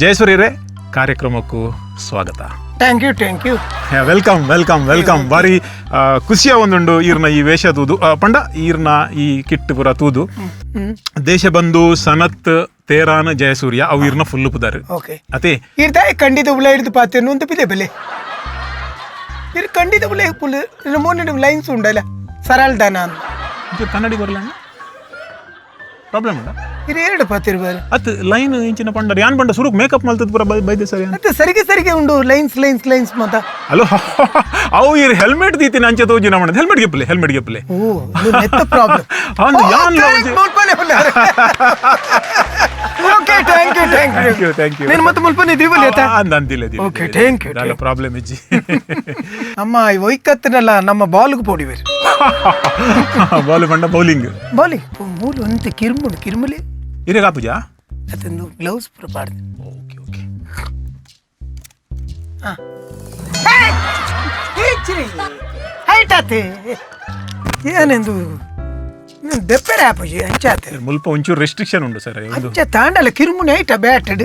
ಜಯಸೂರ್ಯರೇ, ಕಾರ್ಯಕ್ರಮಕ್ಕೂ ಸ್ವಾಗತ. Thank you, thank you. Welcome, welcome, welcome. ಬಾರಿ ಖುಷಿಯ ಒಂದುಂಡು ಈರ್ನ ಈ ವೇಷ ತೂದು, ಪಂಡ ಈರ್ನ ಈ ಕಿಟ್ ಪುರ ತೂದು. ದೇಶಬಂಧು ಸನತ್ ತೇರಾನ ಜಯಸೂರ್ಯ ಅವು ಈರ್ನ ಫುಲ್ ಪುದಾರು. ಓಕೆ. ಅದೇ. ಇರ್ತಾಯಿ ಖಂಡಿತ ಉಳ ಹಿಡಿದು ಪಾತೇನು ಅಂತ ಬಿದೆ ಬೆಲೆ. ಇರ್ ಖಂಡಿತ ಉಳ ಪುಲ್ ಮೋನೆ ಲೈನ್ಸ್ ಉಂಡಲ್ಲ ಸರಳ ದಾನ. ಒಂಚೂರು ಕನ್ನಡಿ ಬರಲ್ಲ, ಪ್ರಾಬ್ಲಮ್ ಉಂಡ. ಇರ್ ಎರಡು ಪಾತಿರ್ಬಾರ. ಅತ್ ಲೈನ್ ಇಂಚಿನ ಪಂಡರ್ ಯಾನ್ ಪಂಡ ಸುರುಕ್ ಮೇಕಪ್ ಮಲ್ತದ ಪುರ ಬೈದೆ ಸರ್ ಯಾನ್. ಮತ್ತೆ ಸರಿಗೆ ಸರಿಗೆ ಉಂಡು lines lines lines ಮಾತ. ಅಲೋ, ಅವು ಇರ್ ಹೆಲ್ಮೆಟ್ ದೀತಿನ ಅಂಚೆ ತೋಜಿನ ಮಣದ ಹೆಲ್ಮೆಟ್ ಗೆಪ್ಪಲೆ, ಹೆಲ್ಮೆಟ್ ಗೆಪ್ಪಲೆ. ಓ, ಇದು ಮೆತ್ತ ಪ್ರಾಬ್ಲಮ್. ಅಂದು ಯಾನ್ okay, thank you, thank you. Thank you, thank you. ನೀನು ಮತ್ತೆ ಮುಲ್ಪನೆ ದೀವಲಿ ಆತ. ಅಂದ ಅಂದಿಲ್ಲ. Okay, thank you. Problem ಇಜ್ಜಿ. ನಮ್ಮ ಈ ಒಯ್ಕತ್ತಿನಲ್ಲ ನಮ್ಮ ಬಾಲ್ಗೆ ಪೋಡಿವೇರು. ಬಾಲ್ ಪಂಡ ಬೌಲಿಂಗ್. ಬಾಲಿಂಗ್ ಮೂಲು ಅಂತ ಕಿರ್ಮುಡು ಕಿರ್ಮುಲಿ. ಇರೇ ಕಾಪುಜಾ. ಅದೊಂದು ಗ್ಲೌಸ್ ಪೂರ ಪಾಡ್ದು. Okay okay. Height ಆತೆ ಏನೆಂದು ದೆಪ್ಪರೆ ಆಪುಜಿ ಅಂಚಾತೆ. ಮುಲ್ಪ ಒಂಚೂರು ರೆಸ್ಟ್ರಿಕ್ಷನ್ ಉಂಟು ಸರ್ ಒಂದು. ಅಂಚ ತಾಂಡಲ ಕಿರ್ಮುನಿ ಹೈಟ ಬ್ಯಾಟೆಡ್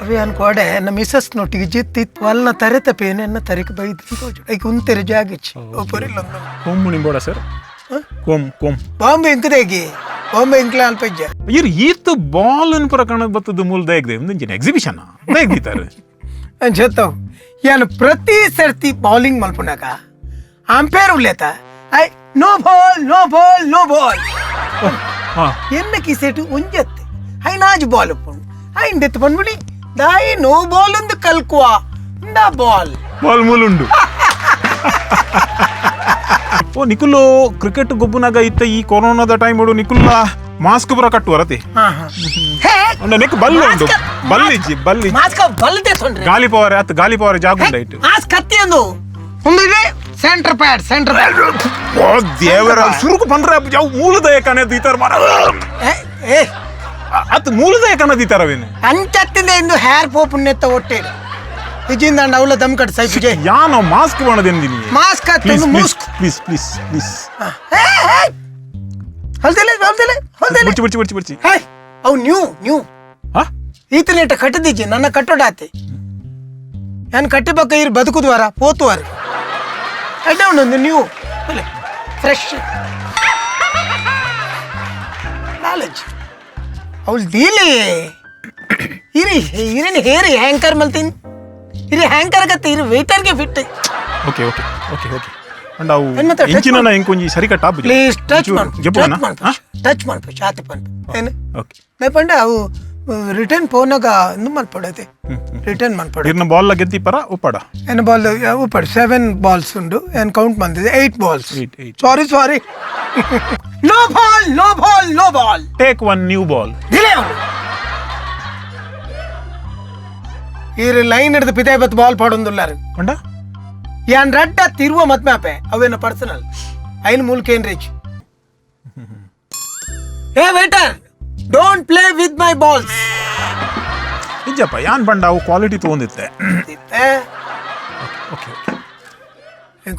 ಅವೇ ಅನ್ಕೋಡೆ ನಮ್ಮ ಮಿಸಸ್ ನೊಟ್ಟಿಗೆ ಜಿತ್ತಿ ವಲ್ನ ತರೆತ ಪೇನೆ ಎನ್ನ ತರೆಗೆ ಬೈದು ಐಕ್ ಉಂತೆರೆ ಜಾಗಿಚ್ಚಿ ಒಬ್ಬರಿಲ್ಲ. ಕೋಮ್ ನಿಂಬೋಡ sir, Kom Kom. Bombay ಇಂಕದೇಗಿ ಬಾಂಬೆ ಇಂಕ್ಲ ಅಲ್ಪಜ್ಜ. ಇರ್ ಈತ್ ಬಾಲ್ ಅನ್ ಪುರ ಕಣದ್ ಬತ್ತದ ಮೂಲ ದಯಗ್ದೆ ಒಂದಿಂಚಿನ ಎಕ್ಸಿಬಿಷನ್ ದಯಗ್ದಿತಾರೆ. ಅಂಚತ್ತಾವ್ ಯಾನು ಪ್ರತಿ ಸರ್ತಿ ಬೌಲಿಂಗ್ ಮಲ್ಪುನಾಗ ಅಂಪೇರ್ ಉಲ್ಲೇತ I no ball, no ball, no ball. ಹಾ. ಎನ್ನ ಕಿಸೆಟ್ ಒಂಜತ್ತೆ ಐನಾಜ್ ಬಾಲ್ ಉಪ್ಪುಂಡು ಐನ್ ದೆತ್ತು ಬಂದ್ಬಿಡಿ ದಾಯಿ ನೋ ಬಾಲ್ ಒಂದು ಕಲ್ಕುವ ಇಂದ ಬಾಲ್. ಬಾಲ್ ಮೂಲುಂಡು. ಓ ನಿಕುಲು ಕ್ರಿಕೆಟ್ ಗೊಬ್ಬುನಾಗ ಇತ್ತ ಈ ಕೊರೋನಾದ ಟೈಮ್ ನಿಕುಲ್ಲ ಮಾಸ್ಕ್ ಪುರ ಕಟ್ಟುವರತೆ. ಅಂಡ ನೆಕ್ ಬಲ್ ಉಂಡು, ಬಲ್ ಇಜ್ಜಿ, ಬಲ್ ಇಜ್ಜಿ. ಮಾಸ್ಕ್ ಬಲ್ ದೇಸೊಂಡ್ರೆ. ಗಾಲಿ ಪವರ್ ಅತ್, ಗಾಲಿ ಪವರ್ ಜಾಗ ಉಂಡು ಐಟ್. ಮಾಸ್ಕ್ ಹತ್ತಿ ಅಂದು ಒಂದು ಇದೆ centre pad, centre pad. ಓ ದೇವರ, ಸುರುಕು ಬಂದ್ರೆ ಯಾವ ಮೂಲದಯ ಕಣೆ ದೀತಾರ ಮಾರ. ಏ. ಅತ್ ಮೂಲದಯ ಕಣ ದೀತಾರವೇನು. ಅಂಚತ್ತಿಂದ ಇಂದು ಹೇರ್ ಪೋಪ್ ನೆತ್ತ ಒಟ್ಟೆ ಇಜಿಂದ ಅವಳ ದಮ್ ಕಟ್ ಸೈಪು ಜೈ. ಯಾನೋ ಮಾಸ್ಕ್ ಬಣದೆಂದಿನಿ. Mask please. ಹತ್ತೊಂದು Musk. Please please please. ಹೊಲ್ದಲೆ ಹೊಲ್ದಲೆ ಹೊಲ್ದಲೆ. ಮುಚ್ಚಿ ಮುಚ್ಚಿ ಮುಚ್ಚಿ ಮುಚ್ಚಿ. ಹೇ, ಅವು ನ್ಯೂ ನ್ಯೂ. ಹಾ. ಈತನೇಟ ಕಟ್ಟದಿಜ್ಜಿ ನನ್ನ ಕಟ್ಟೋಡಾತೆ ನಾನು ಕಟ್ಟಿಬಕ್ಕ ಇರು ಬದುಕುದುವಾರ ಪೋತುವಾರ ಅಡ್ಡ ಉಂಡು new fresh knowledge ಅವಳು ದೀಲಿ ಇರಿ ಇರಿನ ಹೇರಿ ಹ್ಯಾಂಕರ್ ಮಲ್ತೀನಿ ಇರಿ ಹ್ಯಾಂಕರ್ ಗತ್ತೆ ಇರಿ ವೇಟರ್ಗೆ fit. Okay okay okay okay and ಅವು ಏನ್ ಮತ್ತೆ touch ಇಂಚಿನ ಇಂಕೊಂಜಿ ಸರಿ cut please touch ಮಾಡ್ಪು ಜಪ್ಪುನ. Touch ಮಾಡ್ಪು ಚಾತಿ ಪನ್ಪು ಏನು. ಓಕೆ. ಪಂಡ ಅವು ರಿಟರ್ನ್ ಫೋನಾಗ ಇಂದು ಮಲ್ಪಡತೆ ರಿಟರ್ನ್ ಮಲ್ಪಡ. ಇರ್ನ ಬಾಲ್ ಗೆದ್ದಿ ಪರ ಉಪ್ಪಾಡ. ಏನು ಬಾಲ್ ಉಪ್ಪಡು 7 ಬಾಲ್ಸ್ ಉಂಡು ಏನು ಕೌಂಟ್ ಬಂದಿದೆ 8 balls. 8, 8. Sorry sorry, no ball, no ball, no ball. Take one new ball. ದಿಲೇ ಅವನು ಈ ಲೈನ್ ಹಿಡಿದು ಪಿತಾಯ್ ಬತ್ ಬಾಲ್ ಪಾಡೊಂದುಲ್ಲಾರು. ಪಂಡ ಯಾನ್ ರಡ್ಡ ತಿರುವ ಮತ್ಮ್ಯಾಪೆ ಅವೇನ ಪರ್ಸನಲ್ ಐನ್ ಮೂಲಕ ಏನ್ reach. Hey waiter, don't play with my balls. ನಿಜಪ್ಪ ಯಾನ್ ಬಂಡ ಅವು ಕ್ವಾಲಿಟಿ ತಗೊಂಡಿತ್ತೆ. Okay okay.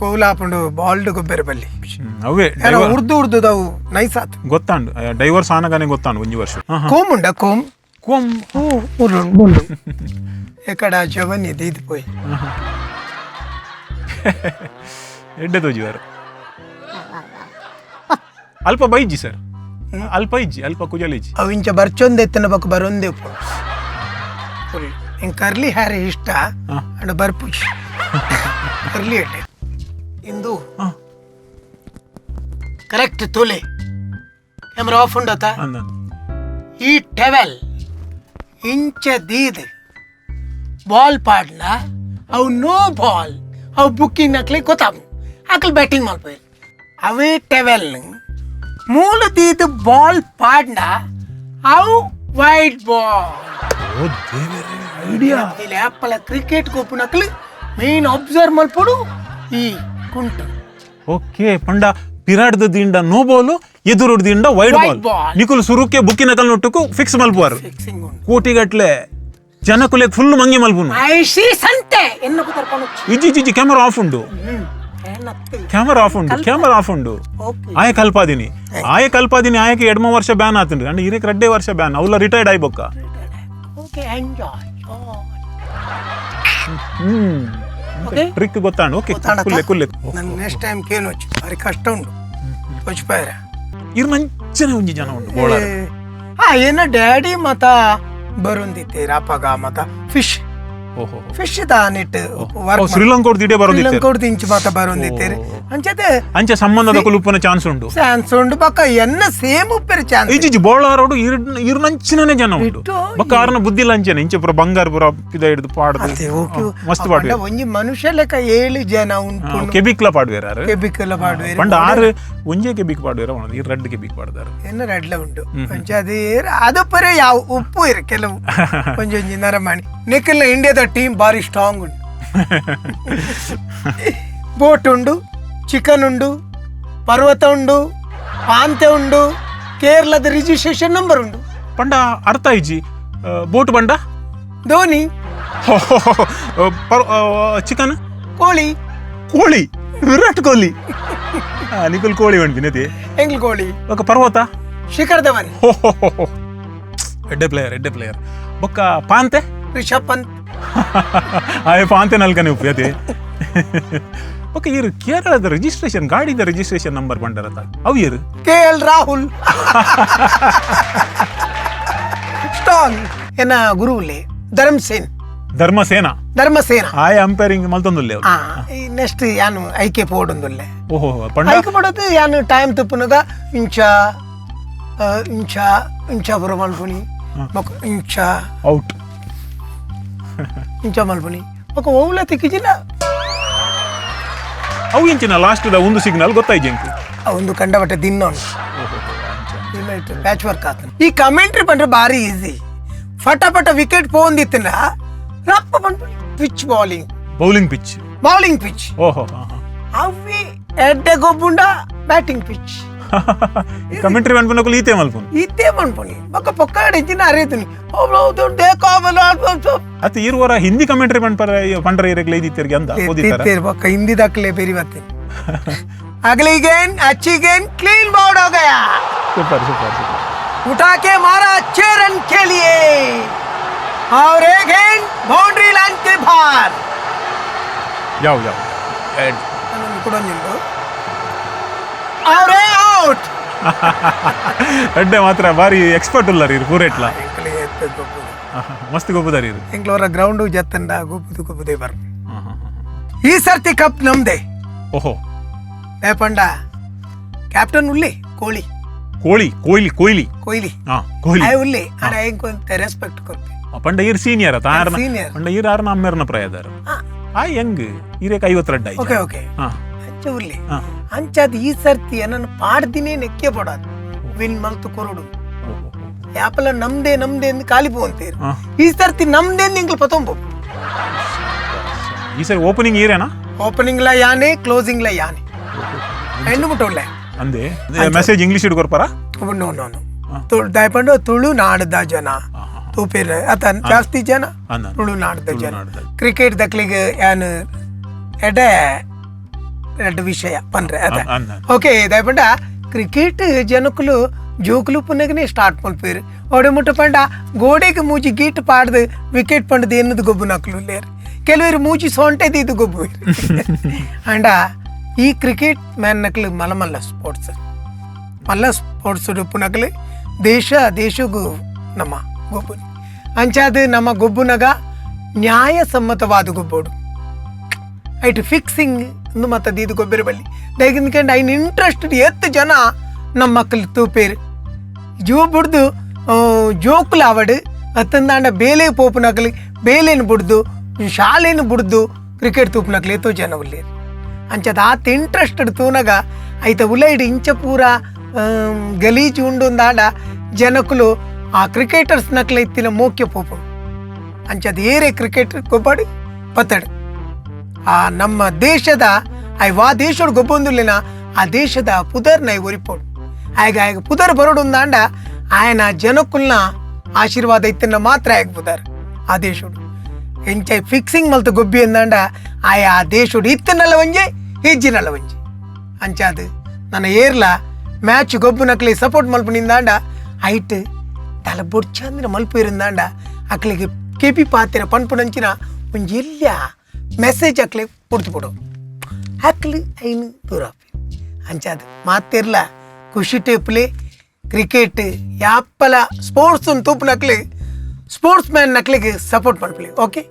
ಕೋಲಾಪುಂಡು ಬಾಲ್ಡ್ ಗೊಬ್ಬರ ಬಲ್ಲಿ. ಅವೇ. ಉರ್ದು ಉರ್ದುದವು ನೈಸ್ ಆತು. ಗೊತ್ತಾಂಡು ಡೈವರ್ಸ್ ಆನಗಾನೆ ಗೊತ್ತಾಂಡು ಒಂಜಿ ವರ್ಷ. ಕೋಮ್ ಉಂಡ ಕೋಮ್? ಕೋಮ್. ಉಂಡು ಎಕಡ ಜವನ್ ಇದೆ ಇದು ಪೋಯಿ. ಎಡ್ಡೆ ತೋಜಿವಾರು ಅಲ್ಪ ಬೈಜಿ ಸರ್, ಅಲ್ಪ ಇಜ್ಜಿ, ಅಲ್ಪ ಕುಜಲ್ ಇಜ್ಜಿ. ಅವು ಇಂಚ ಬರ್ಚೊಂದು ಎತ್ತನ ಬೊಕ್ಕ ಬರೊಂದೇ ಉಪ್ಪು ಹಿಂಗೆ ಕರ್ಲಿ ಹ್ಯಾರ್ ಇಷ್ಟ ಅಂಡ್ ಬರ್ಪುಜಿ ಕರ್ಲಿ ಎಡ್ಡೆ ಇಂದು. ಕರೆಕ್ಟ್ ತೋಲೆ ಕ್ಯಾಮ್ರಾ ಆಫ್ ಉಂಡತ. ಅಂದ. ಈ ಟೆವೆಲ್ ಇಂಚ ದೀದ್ ಬಾಲ್ ಪಾಡ್ಲ ಅವು ನೋ ಬಾಲ್ ಅವು ಬುಕ್ಕಿಂಗ್ ಹಾಕ್ಲಿ ಗೊತ್ತಾವು ಆಕಲ್ ಬ್ಯಾಟಿಂಗ್ ಮಲ್ಪೋಯ್. ಅವೇ ಟೆವೆಲ್ ಮೂಲ ದೀದ್ ಬಾಲ್ ಪಾಡ್ನ ಅವು ವೈಟ್ ಬಾಲ್. ಓ ದೇವರೇ, ಐಡಿಯಾ. ಇಲ್ಲಿ ಆಪಲ ಕ್ರಿಕೆಟ್ ಗೊಪ್ಪುನಕ್ಲು ಮೇನ್ ಅಬ್ಸರ್ವ್ ಮಲ್ಪೊಡು ಈ ಕುಂಟು. ಓಕೆ, ಪಂಡ ಪಿರಾಡ್ದ ದಿಂಡ ನೋ ಬಾಲ್, ಎದುರುಡ್ ದಿಂಡ wide Wide ball. Ball. ನಿಕುಲು ಸುರುಕ್ಕೆ ಬುಕ್ಕಿನ ಕಲ್ನೊಟ್ಟುಕು ಫಿಕ್ಸ್ ಮಲ್ಪುವಾರು. ಫಿಕ್ಸಿಂಗ್ ಉಂಡು. ಕೋಟಿಗಟ್ಲೆ ಜನಕುಲೆ ಫುಲ್ ಮಂಗಿ ಮಲ್ಪುನು. ಐಸಿ ಸಂತೆ ಎನ್ನ ಕುತರ್ಕೊಂಡು. ಇಜ್ಜಿ ಇಜ್ಜಿ, ಕ್ಯಾಮರಾ ಆಫ್ ಉಂಡು. Camera off ಉಂಡು, ಕ್ಯಾಮರಾ ಆಫ್ ಉಂಡು. ಓಕೆ. ಆಯ ಕಲ್ಪಾದಿನಿ, ಆಯ ಕಲ್ಪಾದಿನಿ. ಆಯಕ್ಕೆ ಎಡ್ಮ ವರ್ಷ ಬ್ಯಾನ್ ಆತುಂಡು ಅಂಡ್ ಇರೇಕ್ ರಡ್ಡೆ ವರ್ಷ ಬ್ಯಾನ್. ಅವಲ್ಲ ರಿಟೈರ್ಡ್ ಆಯ್ಬೊಕ್ಕ. Okay, enjoy. ಹ್ಮ್ okay. Trick ಗೊತ್ತಾಂಡು. Okay, ಕುಲ್ಲೆ ಕುಲ್ಲೆ. ನನ್ ನೆಕ್ಸ್ಟ್ ಟೈಮ್ ಕೇನು ಭಾರಿ ಕಷ್ಟ ಉಂಡು ಕೊಚ್ಪಾಯರ. ಇರ್ ನಂಚನೆ ಒಂಜಿ ಜನ ಉಂಡು ಬೋಳಾರ. ಹಾ, ಏನ ಡ್ಯಾಡಿ ಮತ ಬರುಂದಿತ್ತೇರ ಅಪಗ ಮತ ಫಿಶ್. ಓಹೋ. ಫಿಶ್ ದಾನಿಟ್ ಓ, ಶ್ರೀಲಂಕೋಡ್ ದಿಡೆ ಬರೋದಿತ್ತೇರ್. ಶ್ರೀಲಂಕೋಡ್ ಇಂಚು ಮಾತ ಬರುಂದಿತ್ತೇರ್ ಅಂಚತೆ. ಅಂಚೆ ಸಂಬಂಧದ ಕುಲುಪನ ಚಾನ್ಸ್ ಉಂಡು. ಚಾನ್ಸ್ ಉಂಡು. ಬಕ್ಕ ಎನ್ನ ಸೇಮ್ ಉಪ್ಪೆರ್ ಚಾನ್ಸ್. ಇಜ್ಜಿ, ಬೋಳಾರೋಡು ಇರ್ ಇರ್ ನಂಚಿನನೆ ಜನ ಉಂಡು. ಇಟ್ಟು. ಬಕ್ಕ ಆರ್ನ ಬುದ್ಧಿ ಲಂಚನೆ ಇಂಚೆ ಪೂರ ಬಂಗಾರ ಪೂರ ಪಿದ ಹಿಡ್ದು ಪಾಡ್ದು. ಅದೇ, ಓಕೆ. ಮಸ್ತ್ ಪಾಡ್ವೇರ್. ಒಂಜಿ ಮನುಷ್ಯ ಲೆಕ್ಕ ಏಳು ಜನ ಉಂಟು. ಕೆಬಿಕ್ಲ ಪಾಡ್ವೇರ್ ಆರು. ಕೆಬಿಕಲ್ಲ ಪಾಡ್ವೇರ್. ಪಂಡ ಆರು ಒಂಜೇ ಕೆಬಿಕ್ ಪಾಡ್ವೇರ, ಈ ರಡ್ಡ್ ಕೆಬಿಕ್ ಪಾಡ್ದಾರ. ಎನ್ನ ರಡ್ಲ ಉಂಡು. ಒಂಚ ಅದೇ ಅದು ಪರೆ ಯಾವ ಉಪ್ಪು ಇರು ಕೆಲವು ಒಂಜಿ ಒಂಜಿ ನರಮಾಣಿ. ನಿಖಿಲ್ನ ಇಂಡಿಯಾದ ಟೀಮ್ ಭಾರಿ ಸ್ಟ್ರಾಂಗ್ ಉಂಟು. ಬೋಟ್ ಉಂಡು, ಚಿಕನ್ ಉಂಡು, ಪರ್ವತ ಉಂಡು, ಪಾಂತೆ ಉಂಡು, ಕೇರಳದ ರಿಜಿಸ್ಟ್ರೇಷನ್ ನಂಬರ್ ಉಂಡು. ಪಂಡ ಅರ್ಥ ಇಜ್ಜಿ. ಬೋಟ್ ಬಂಡ? ಧೋನಿ. ಚಿಕನ್? ಕೋಳಿ. ಕೋಳಿ, ವಿರಾಟ್ ಕೊಹ್ಲಿ. ನಿಖಿಲ್ ಕೋಳಿ ಪನ್ಪಿನತಿ. ಎಂಗ್ಲ್ ಕೋಳಿ. ಬೊಕ್ಕ ಪರ್ವತ? ಶಿಖರ್ ಧವನ್. ಎಡ್ಡೆ ಪ್ಲೇಯರ್, ಎಡ್ಡೆ ಪ್ಲೇಯರ್. ಬೊಕ್ಕ ಪಾಂತೆ? ರಿಷಬ್ ಪಂತ್. ಆಯೆ ಪಾಂತೆ ನಲ್ಕನೆ ಉಪ್ಪು ಅದೇ. ಬೊಕ್ಕ ಇರು ಕೇರಳದ ರಿಜಿಸ್ಟ್ರೇಷನ್ ಗಾಡಿದ ರಿಜಿಸ್ಟ್ರೇಷನ್ ನಂಬರ್ ಬಂಡರತ, ಅವು ಇರು? K L Rahul strong. ಎನ್ನ ಗುರುವುಲೆ ಧರ್ಮಸೇನ್. ಧರ್ಮಸೇನ. ಧರ್ಮಸೇನ. ಆಯ ಅಂಪೈರಿಂಗ್ ಮಲ್ತೊಂದುಲ್ಲೆ ಅವ್ರು. ಆ, ನೆಕ್ಸ್ಟ್ ಯಾನು ಐಕೆ ಪೋಡೊಂದುಲ್ಲೆ. ಓಹೋ, ಪಂಡ ಐಕೆ ಪಡೋದು ಯಾನು ಟೈಮ್ ತುಪ್ಪುನಗ ಇಂಚ ಇಂಚ ಇಂಚ ಬರೋ ಮಲ್ಪುನಿ, ಬೊಕ ಇಂಚ. ಔಟ್. ಇಂಚ ಮಲ್ಪುನಿ, ಬೊಕ ಓವ್ಲ ತಿಕ್ಕಿಜಿನ. ಅವು ಎಂಚಿನ ಲಾಸ್ಟ್ the ಒಂದು ಸಿಗ್ನಲ್ ಗೊತ್ತಾಯ್ತು ಎಂಕ್. ಒಂದು ಕಂಡಬಟ್ಟೆ ದಿನ ಪ್ಯಾಚ್ ವರ್ಕ್ ಆತನ. ಈ ಕಮೆಂಟ್ರಿ ಪಂಡ್ರೆ ಬಾರಿ ಈಸಿ. ಫಟಫಟ ವಿಕೆಟ್ ಪೋಂದಿತ್ತಿನ ರಪ್ಪ ಪನ್ಪುನಿ pitch bowling. Bowling pitch. Bowling pitch. ಓಹೋ. ಅವಿ ಎಡ್ಡೆ ಗೊಬ್ಬುಂಡ batting pitch. Commentary ಪನ್ಪುನಕುಲು ಈತೆ ಮಲ್ಪುನು. ಇತ್ತೇ ಪನ್ಪುನಿ. ಬೊಕ್ಕ ಪೊಕ್ಕಾಡ ಇಜ್ಜಿನ ಅರೇತುನಿ. ಅತ್ತ ಇರುವರ ಹಿಂದಿ ಕಮೆಂಟ್ರಿ ಪನ್ಪರ ಪಂಡ್ರೆ ಇರಗ್ಲೆ ಇದ್ದಿತ್ತೆರ್ಗೆ ಅಂದ ಓದಿತ್ತಾರ. ಬೊಕ್ಕ ಹಿಂದಿ ದಾಖಲೆ ಬೇರಿ ಬರ್ತೇನೆ. अगली गेंद अच्छी गेंद, क्लीन बाउट हो गया. Super super super. उठा के मारा 6 रन के लिए और एक गेंद बाउंड्री लाइन के बाहर. ಯಾವ ಯಾವ ಕೂಡ और ಔಟ್. ಎಡ್ಡೆ ಮಾತ್ರ, ಬಾರಿ ಎಕ್ಸ್ಪರ್ಟ್ ಉಲ್ಲಾರ ಇರು ಪೂರೆಟ್ಲ. ಮಸ್ತ್ ಗೊಬ್ಬುದಾರ ಇರು. ಎಂಗ್ಲವರ ಗ್ರೌಂಡ್ ಜತ್ತಂಡ ಗೊಬ್ಬುದು ಗೊಬ್ಬುದೇ ಬರ್. ಈ ಸರ್ತಿ ಕಪ್ ನಮ್ದೆ. ಓಹೋ. ಏ ಪಂಡ ಕ್ಯಾಪ್ಟನ್ ಉಲ್ಲಿ ಕೋಳಿ. ಕೋಳಿ, ಕೊಹ್ಲಿ, ಕೊಹ್ಲಿ. ಕೊಹ್ಲಿ. ಹಾ, ಕೊಹ್ಲಿ. ಆಯ್ ಉಲ್ಲಿ ಆಡ ಎಂಕೊಂತ ರೆಸ್ಪೆಕ್ಟ್ ಕೊರ್ಪೆ. ಪಂಡ ಈರ್ ಸೀನಿಯರ್ ಅತ್ತ ಆರ್ನ? ಸೀನಿಯರ್. ಪಂಡ ಈರ್ ಆರ್ನ ಅಮ್ಮೆರ್ನ ಪ್ರಾಯದಾರ. ಆ ಯಂಗ್ ಈರೇಕ 52 ಓಕೆ ಓಕೆ. ಅಂಚ ಉಲ್ಲಿ. ಅಂಚಾದ ಈ ಸರ್ತಿ ನನ್ನ ಪಾಡ್ದಿನೇ ನೆಕ್ಕೆ ಪಡಾದು ವಿನ್ ಮಲ್ತು ಕೊರಡು. ಯಾಪಲ ನಮ್ದೇ ನಮ್ದೇ ಎಂದು ಖಾಲಿ ಪೋಂತೇರು. ಈ ಸರ್ತಿ ನಮ್ದೇ ಎಂಗ್ಲು ಪತೊಂಬು. ಈ ಸರಿ ಓಪನಿಂಗ್ ಈರೇನಾ? ಓಪನಿಂಗ್ ಲ ಯಾನೆ, ಕ್ಲೋಸಿಂಗ್ ಲ ಯಾನೆ. ಹೆಣ್ಣು ಮುಟ್ಟೊಳ್ಳೆ. ಅಂದೆ ಮೆಸೇಜ್ ಇಂಗ್ಲಿಷ್ ಇಡ್ ಕೊರ್ಪರ? No no no, ದಯಪಂಡು ತುಳುನಾಡದ ಜನ ತೂಪೇರ್ ಅತ ಜಾಸ್ತಿ ಜನ. ಅಂದ. ತುಳುನಾಡದ ಜನ. ತುಳುನಾಡ್ದ. ಕ್ರಿಕೆಟ್ ದಕ್ಲಿಗೆ ಯಾನ್ ಎಡೆ ಎರಡು ವಿಷಯ ಪನ್ರೆ ಅದ. ಅಂದ. ಓಕೆ, ದಯಪಂಡ ಕ್ರಿಕೆಟ್ ಜನಕುಲು ಜೋಕುಲು ಪುನಗನೆ ಸ್ಟಾರ್ಟ್ ಮಲ್ಪೇರು. ಒಡೆ ಮುಟ್ಟ ಪಂಡ ಗೋಡೆಗೆ ಮೂಜಿ ಗೀಟ್ ಪಾಡ್ದು ವಿಕೆಟ್ ಪಂಡದು ಎನ್ನದು ಗೊಬ್ಬು ನಕಲು ಲೇರು. ಕೆಲವರು ಮೂಜಿ ಸೊಂಟೆದು ಇದು ಗೊಬ್ಬು. ಅಂಡ ಈ ಕ್ರಿಕೆಟ್ ಮ್ಯಾನ್ ನಕಲು ಮಲ್ಲ ಮಲ್ಲ ಸ್ಪೋರ್ಟ್ಸ್, ಮಲ್ಲ ಸ್ಪೋರ್ಟ್ಸ್ ಉಪ್ಪುನಕಲು ದೇಶ ದೇಶಗೂ ನಮ್ಮ ಗೊಬ್ಬು. ಅಂಚಾದ ನಮ್ಮ ಗೊಬ್ಬುನಗ ನ್ಯಾಯಸಮ್ಮತವಾದ ಗೊಬ್ಬೋಡು. ಐಟ್ ಫಿಕ್ಸಿಂಗ್ ಮತ್ತು ಇದು ಗೊಬ್ಬರ ಬಲ್ಲಿ ದೈಗಿಂದ್ಕಂಡು ಐನ್ ಇಂಟ್ರೆಸ್ಟ್ ಎತ್ತು ಜನ ನಮ್ಮ ಮಕ್ಕಳು ತೂಪೇರು ಜೂ ಬುಡ್ದು ಜೋಕುಲು ಆವಡು ಅತ್ತಂದಾಂಡ ಬೇಲೆ ಪೋಪುನಕಲಿ ಬೇಲೆನು ಬುಡ್ದು ಶಾಲೆನು ಬುಡ್ದು ಕ್ರಿಕೆಟ್ ತೂಪುನಕಲಿ ಎತ್ತೋ ಜನ ಉಲ್ಲೇರು. ಅಂಚದ ಆತ ಇಂಟ್ರೆಸ್ಟೆಡ್ ತೂನಗ ಐತ ಉಲೈಡ್ ಇಂಚ ಪೂರ ಗಲೀಜು ಉಂಡೊಂದಾಂಡ ಜನಕುಲು ಆ ಕ್ರಿಕೆಟರ್ಸ್ ನಕಲ ಇತ್ತಿನ ಮೋಕ್ಯ ಪೋಪುಂಡು. ಅಂಚದ ಏರೇ ಕ್ರಿಕೆಟ್ ಗೊಬ್ಬಡು ಪತ್ತಡು ಆ ನಮ್ಮ ದೇಶದ ಆಯ್ ವಾ ದೇಶೋಡು ಗೊಬ್ಬೊಂದುಲ್ಲೇನ ಆ ದೇಶದ ಪುದರ್ನ ಒರಿಪೋಡು. ಆಯ್ಗ ಆಯ್ಗ ಪುದರ್ ಬರೋಡು ಆಯನ ಜನಕುಲ್ನ ಆಶೀರ್ವಾದ ಇತ್ತನ್ನ ಮಾತ್ರ ಆಯ್ಗ ಪುದರ್ ಆ ದೇಶೋಡು. ಎಂಚ ಫಿಕ್ಸಿಂಗ್ ಮಲ್ತ ಗೊಬ್ಬಿ ಅಂದಾಂಡ ಆಯ ಆ ದೇಶೋಡು ಇತ್ತನಲ್ಲ ಒಂಜೆ ಹೆಚ್ಚಿನಲ್ಲ ಒಂಜಿ ಅಂಚಾದ್ ನನ್ನ ಏರ್ಲ ಮ್ಯಾಚ್ ಗೊಬ್ಬು ನಕ್ಲಿ ಸಪೋರ್ಟ್ ಮಲ್ಪುನಿಂದಾಂಡ ಐಟ್ ತಲೆ ಬೊಡ್ಚಂದಿನ ಮಲ್ಪು ಇರಿಂದಾಂಡ ಅಕ್ಲಿಗೆ ಕೆಪಿ ಪಾತಿರ ಪನ್ಪುನಂಚಿನ ಒಂಜಿ ಎಲ್ಲ ಮೆಸೇಜ್ ಅಕ್ಲೆ ಕೊಡ್ತು ಬಿಡು ಅಕ್ಲಿ ಐನು ದೂರ ಅಂಚಾದ್ ಮಾತಿರ್ಲ ಖುಷಿ ಟೇಪ್ಲಿ ಕ್ರಿಕೆಟ್ ಯಾಪ್ಪಲ ಸ್ಪೋರ್ಟ್ಸ್ ತೂಪುನಕ್ಲಿ ಸ್ಪೋರ್ಟ್ಸ್ ಮ್ಯಾನ್ ನಕ್ಲಿಗೆ ಸಪೋರ್ಟ್ ಮಾಡ್ಲಿ. ಓಕೆ.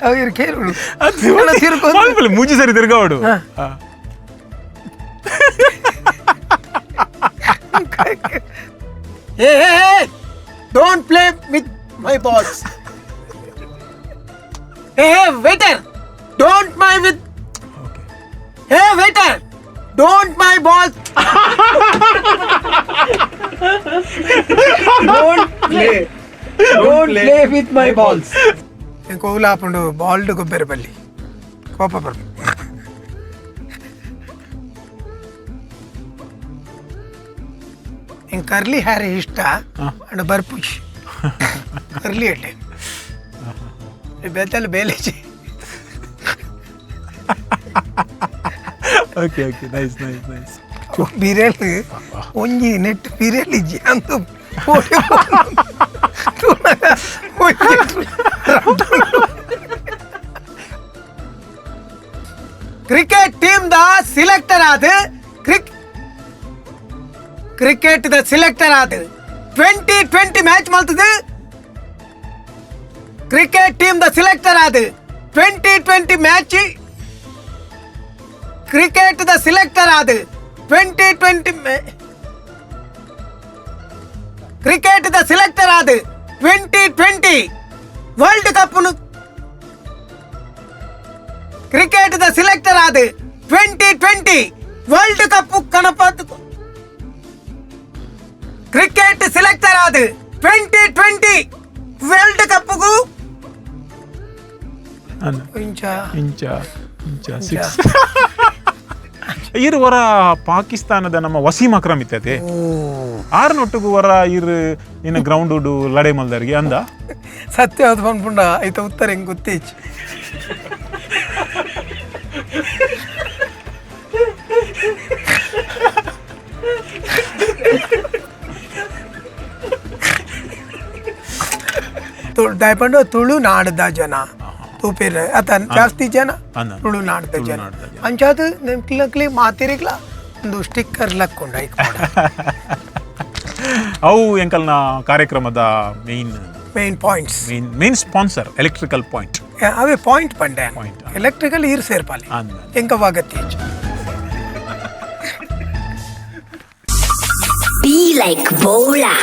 ಅವ್ರು ಕೇಳು. ತಿರ್ಕೊಂಡು ಮೂಜಿ ಸರಿ ತಿರ್ಗಾವಡು. ಏ, don't play with my balls. Hey waiter, don't my with. Hey waiter, don't my balls. Don't play, don't play with my balls. ಕೋಲಾಪುಂಡು bald ಗೊಬ್ಬರ ಬಲ್ಲಿ ಕೋಪ ಬರ್ಪು. ಇಂಗ್ ಕರ್ಲಿ ಹ್ಯಾರ್ ಇಷ್ಟ ಅಂಡ್ ಬರ್ಪುಜಿ ಕರ್ಲಿ ಎಡ್ಡೆ ಬೇತಲ್ ಬೇಲೇಜಿ. Okay okay, nice nice nice. ಬಿರೆಲ್ ಒಂಜಿ ನೆಟ್ ಬಿರೆಲ್ ಇಜ್ಜಿ ಅಂದು cricket team the selector ಆದ cricket the selector ಆದ 20-20 match ಮಲ್ತದ. Cricket team the selector ಆದ 20-20 match. Cricket the selector ಆದ 20-20 cricket the selector ಆದ 20-20 world cup. Cricket the selector ಆದ 20-20 ವರ್ಲ್ಡ್ ಕಪ್ ಕಣಪತ್. ಕ್ರಿಕೆಟ್ ಸೆಲೆಕ್ಟರ್ ಆದ 20-20 ವರ್ಲ್ಡ್ ಕಪ್ಗೂ ಇಂಚ ಇಂಚ ಇಂಚ ಸಿಕ್ಸ್ ಇರು ವರ ಪಾಕಿಸ್ತಾನದ ನಮ್ಮ ವಸೀಂ ಅಕ್ರಮ್ ಇತ್ತತೆ ಆರು ನೊಟ್ಟುಗು ವರ ಇರು ಇನ್ನು ಗ್ರೌಂಡ್ ಉಡು ಲಡೆ ಮಲ್ದರಿಗೆ ಅಂದ. ಸತ್ಯ ಅದು ಪನ್ಪುಂಡ ಐತ ಉತ್ತರ ಹೆಂಗ್ ಗೊತ್ತೇಚ್. ದಾಯಪಂಡು ತುಳುನಾಡದ ಜನ ತೂಪೇರ್ ಅತ ಜಾಸ್ತಿ ಜನ ಅಂದ. ತುಳುನಾಡದ ಜನ. ತುಳುನಾಡ್ದ ಜನ. ಅಂಚಾದ ನಿಮ್ಕ್ಲಕ್ಲಿ ಮಾತಿರಿಗ್ಲ ಒಂದು ಸ್ಟಿಕ್ಕರ್ ಲಕ್ಕೊಂಡ ಐಕ್. ಅವು ಎಂಕಲ್ನ ಕಾರ್ಯಕ್ರಮದ main main points, main main sponsor electrical point. ಅವೇ ಪಾಯಿಂಟ್ ಪಂಡೆ. Point. Electrical ಈರ್ ಸೇರ್ಪಾಲಿ ಅಂದ. ಎಂಕವಾಗತ್ತೆ. Be like Bola.